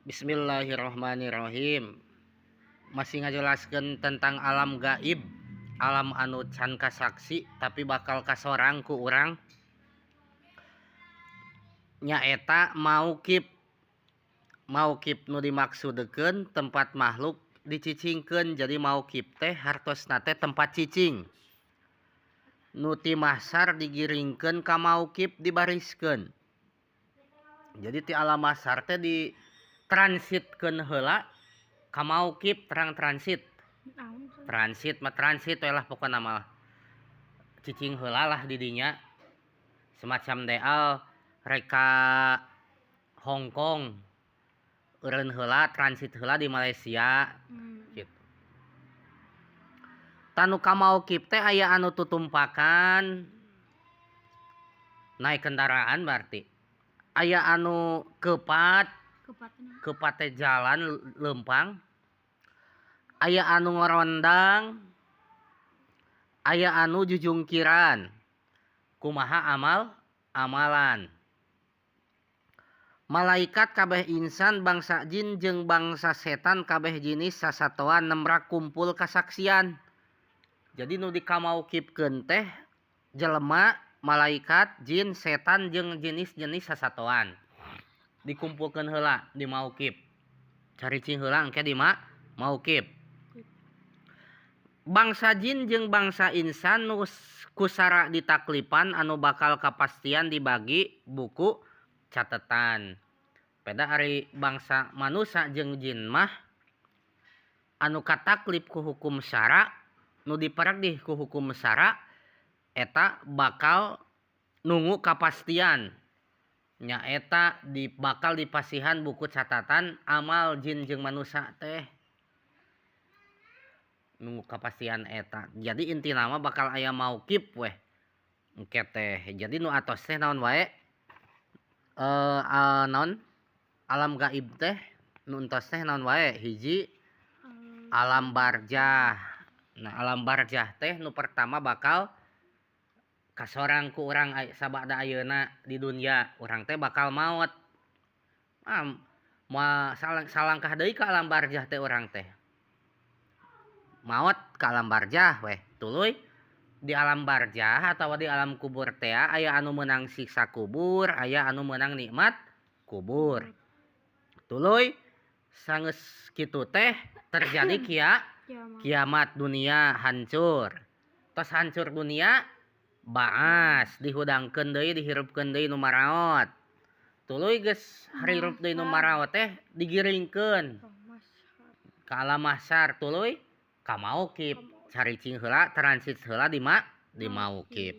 Bismillahirrahmanirrahim. Masih ngajelaskeun tentang alam gaib, alam anu can kasaksi tapi bakal kasorang ku urang. Nyaeta maukib. Maukib nu dimaksudkeun tempat makhluk dicicingkeun, jadi maukib teh hartosna teh tempat cicing. Nu ti mahsyar digiringkeun ka maukib dibariskeun. Jadi ti alam mahsyar teh ditransitkeun heula ka maukib, terang transit. Transit mah transit we lah pokona mah. Cicing heula lah di dinya. Semacam deal rek ka Hong Kong. Eureun heula transit heula di Malaysia gitu. Tah nu ka maukib teh aya anu tutumpakan naik kendaraan berarti. Aya anu keupat, keupat teh jalan leumpang. Aya anu ngorondang, aya anu jujungkiran. Kumaha amal amalan. Malaikat kabeh insan bangsa jin jeung bangsa setan kabeh jinis sasatoan nemrak kumpul kasaksian. Jadi nu dikamaukibkeun teh jelema, malaikat, jin, setan jeung jenis-jenis sasatoan. Dikumpulkeun heula di maukib. Caricing heula engke di maukib. Bangsa jin jeung bangsa insan nu kusara ditaklifan anu bakal kapastian dibagi buku catetan. Beda ari bangsa manusia jeung jin mah anu kataklif ku hukum syara, nu diperedih ku hukum syara eta bakal nunggu kapastian. Nyaeta bakal dipasihan buku catatan amal jin jeung manusia teh. Nunggu kapastian eta. Jadi intina mah bakal aya maukib weh. Engke teh. Jadi nu atos teh naon wae? Naon? Alam gaib teh nu entos teh naon wae? Hiji alam barjah. Nah, alam barjah teh nu pertama bakal kasorang ku urang sabada ayeuna di dunia. Urang teh bakal maot. Moal salangkah deui ka alam barjah teh urang teh. Maot ka alam barjah weh. Tuluy di alam barjah atawa di alam kubur teh aya anu meunang siksa kubur, aya anu meunang nikmat kubur. Tuluy sanggeus kitu teh terjadi kiamat, dunia hancur. Tos hancur dunia, baas dihudangkeun deui, dihirupkeun deui nu maraot. Tuluy geus hirup deui nu maraot teh digiringkeun ka alam mahsyar, tuluy ka maukib. Caricing heula, transit heula di maukib.